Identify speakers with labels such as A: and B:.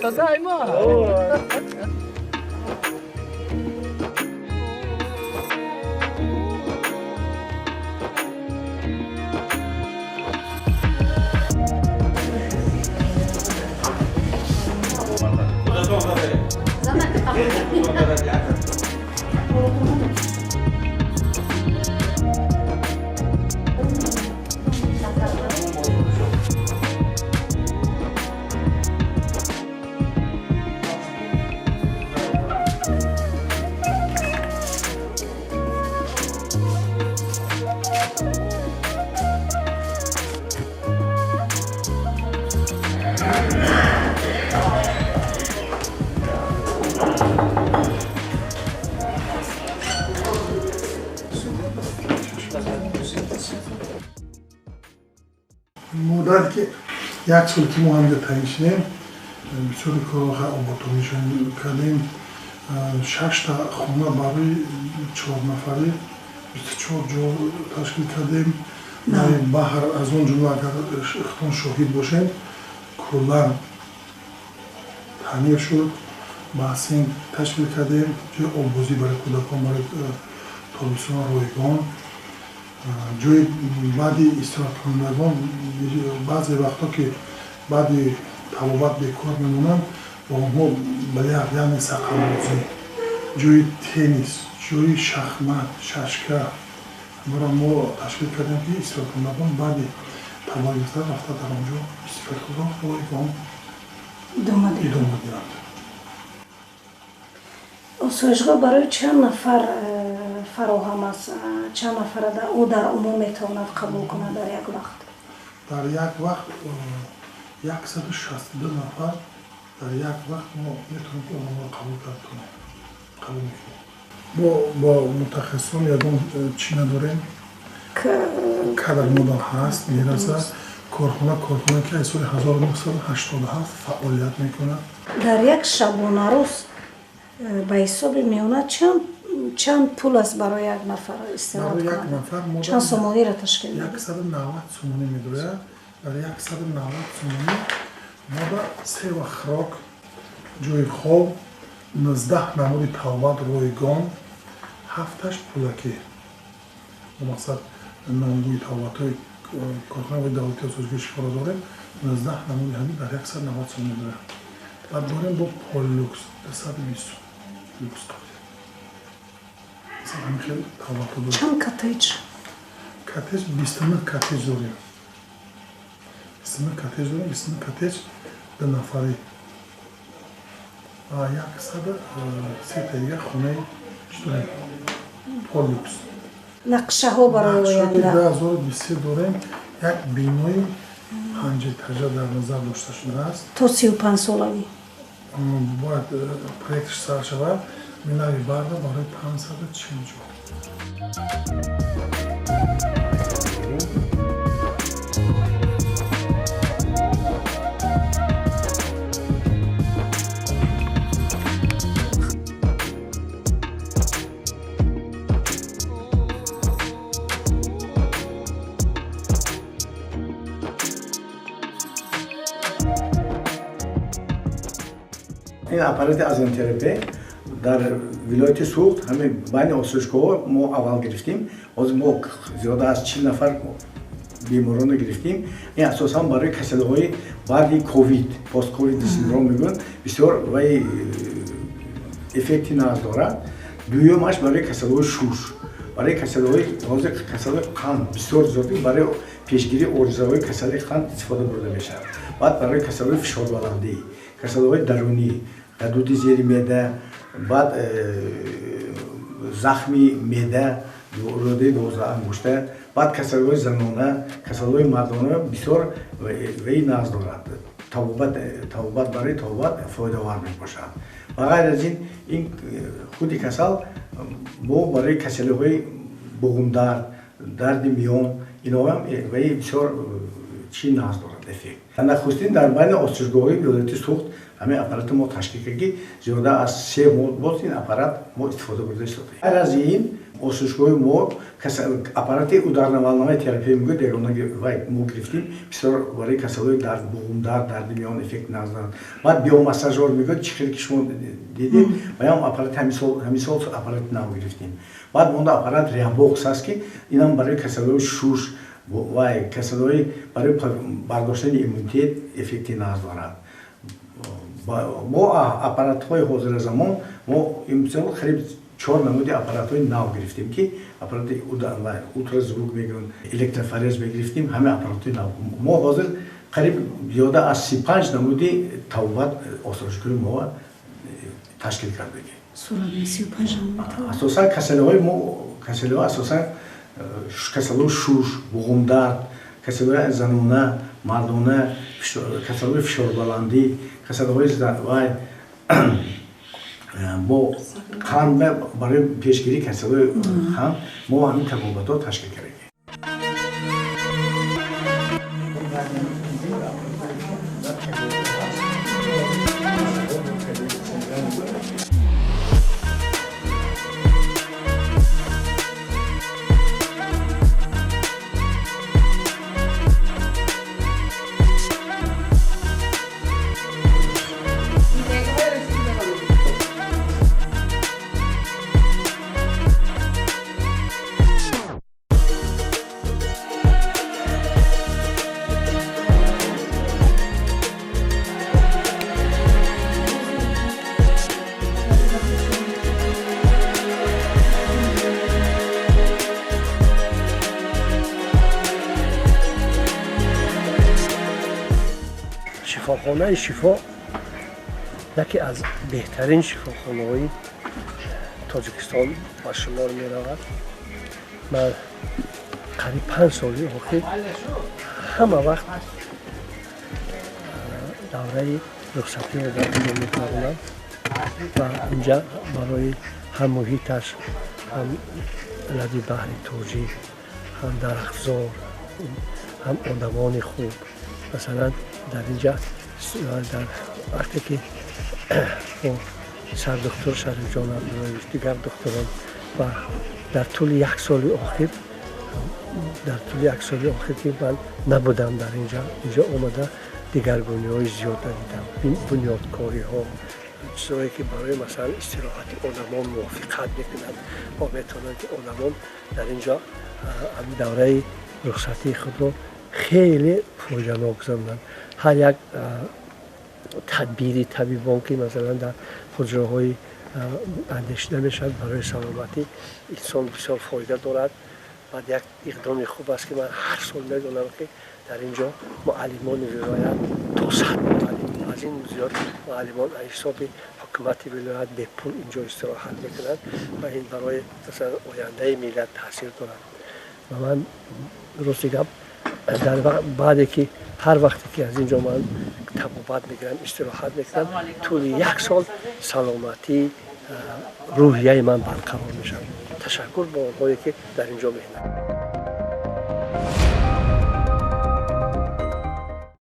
A: ただいま。
B: Муддате ки як сол ки мо ҳамҷо таъин шудем, бисёри корҳо ободонишон кардем. Шашта хона барои чорнафарӣ, 24 ҷо ташкил кардем. Баҳр, аз он ҷумла, агар худтон шоҳид бошем, куллан таъмир шуд. Бассейн ташкил кардем, ҷои оббозӣ барои кӯдакон барои тобистон ройгон, ҷои баъди истироҳаткунандагон, баъзе вақтҳо ки баъди табобат бекор мемонанд, ба онҳо билярд, яъне сақалбозӣ, ҷои теннис, ҷои шахмат, шашка ҳамаро мо ташкил кардем, ки истироҳаткунандагон баъди табобат гирифта рафта дар он ҷо истироҳати худро ройгон идома диҳанд.
C: Осоишгоҳ барои чанд нафар фароҳам аст? Чанд нафара ӯ дар умум метавонад қабул кунад дар як вақт?
B: Дар як вақт 162 нафар дар як вақт мо метавонем ки онҳоро қабул карда тонем, қабул мекунем. Мо бо мутахассисон ягон чӣ надорем, кадр мода ҳаст, мерасад. Корхона ки аз соли 1987 фаъолият мекунад.
C: Дар як шабонарӯз ба ҳисоби миёна чанд пул аст барои як нафар истироҳат?
B: Барои як нафар
C: чанд сомониро ташкил медиҳад?
B: 190 сомонӣ медояд. Дар 190 сомонӣ мода се вақт хӯрок, ҷои хоб, 19 намуди табобат ройгон, ҳафташ пулакӣ. Мақсад, номгӯи табобатҳои корхонаи давлатии осоишгоҳи шифоро дорем, 19 намуди ҳамин дар 190 сомонӣ дорем. Баъд дорем бо полилюкс, 220 люкс. Ҳамин хел табобатҳо дорем.
C: Чанд коттедж?
B: Коттедж, 29 коттедж дорем, 29 коттедж дорем, 29 коттедж ду нафарӣ, 103 дигар хонаи чӣ дорем, полилюкс.
C: Нақшаҳо барои оянда?
B: 2023 дорем, як бинои панҷэтажа дар назар дошта шудааст.
C: То 35-солагӣ?
B: Бояд проекташ сар шавад минави барда барои 540 ҷо.
D: Ин аппарати озонотерапия дар вилояти Суғд, ҳамин байни осоишгоҳҳо мо аввал гирифтем. Ҳозир мо зиёда аз 40 нафар беморонро гирифтем. Ин асосан барои касалиҳои баъди ковид, постковид синдром мегӯянд, бисёр вай эффекти нағз дорад. Дуюмаш барои касалиҳои шуш, барои касалиҳои, ҳозир касалиҳои қанд бисёр зиёд, барои пешгирии оризаҳои касалии қанд истифода бурда мешавад. Баъд барои касалиҳои фишорбаландӣ, касалиҳои дарунӣ, ғадуди зери меъда, баъд захми меъда, рӯдаи 12-ангушта, баъд касалиҳои занона, касалиҳои мардона бисёр ваи нағз дорад. Табобат, барои табобат фоидавар мебошад. Ба ғайр аз ин, ин худи касал мо барои касалиҳои буғумдард, дарди миён, иноам ваи бисёр чи нағз дорад эффект. Нахустин дар байни осоишгоҳҳои вилояти Суғд ҳамин аппарати мо ташкил кард, ки зиёда аз 3 моҳ боз ин аппарат мо истифода бурда истодаем. Ғайр аз ин осоишгоҳи мо аппарати ударно-волновая терапия мегӯяд, ягона вай мо гирифтем, бисёр барои касалҳои дард, буғумдард, дарди миён эффект нағз дорад. Баъд биомассажёр мегӯяд, чӣ хеле ки шумо дидед, ваям аппарати ҳамин сол аппарати нав гирифтем. Баъд монда аппарат реабокс аст, ки инам барои касалҳои шуш вай касалҳои барои бардоштани иммунитет эффекти нағз дорад. Мо аппаратҳои ҳозира замон мо имсол қариб 4 намуди аппаратҳои нав гирифтем, ки аппарати ултразвук мегӯянд, электрофорез мегирифтем, ҳама аппаратҳои нав. Мо ҳозир қариб зиёда аз 35 намуди табобат осоишгоҳи мо ташкил кардагем. Асосан касалиҳои мо касалиҳо асосан касалиҳои шуш, буғумдард, касалиҳои занона, мардона, касалиҳои фишорбаландӣ, касалиҳои вай бо қанд, барои пешгирии касалиҳои қанд мо ҳамин табобатҳо ташкил кардем.
A: Шифохонаи Шифо яке аз беҳтарин шифохонаҳои Тоҷикистон ба шумор меравад. Ман қариб 5 соли охир ҳама вақт давраи рухсатиро дар инҷо мегузаронам ва инҷа барои ҳам муҳиташ, ҳам лаби баҳри тоҷик, ҳам дарахтзор, ҳам одамони хуб. Масалан, дар инҷа дар вақте ки бо сардухтур Шарифҷон Абдуллоевич, дигар духтурон ва дар тӯли як соли охир, ки ман набудам дар инҷа, инҷо омада дигаргуниҳои зиёд дидам, бунёдкориҳо, чизҳое ки барои масалан истироҳати одамон мувофиқат мекунанд ва метавонанд ки одамон дар инҷо давраи рухсатии худро хеле фоиданок гузаронанд. Ҳар як тадбири табибон ки масалан дар ҳуҷраҳои андешида мешавад барои саломатӣ инсон бисёр фоида дорад. Баъд як иқдоми хуб аст, ки ман ҳар сол медонам, ки дар ин ҷо муаллимони вилоят то 100 муаллим, аз ин зиёд муаллимон аз ҳисоби ҳукумати вилоят бепул инҷо истироҳат мекунанд ва ин барои масалан ояндаи миллат таъсир дорад. Ва ман рости гап дар баъде ки ҳар вақте ки аз ин ҷо ман табобат мегирам, истироҳат мекунам, тӯли як сол саломатӣ, рӯҳияи ман барқарор мешавад. Ташаккур ба онҳое ки дар ин ҷо меҳнат.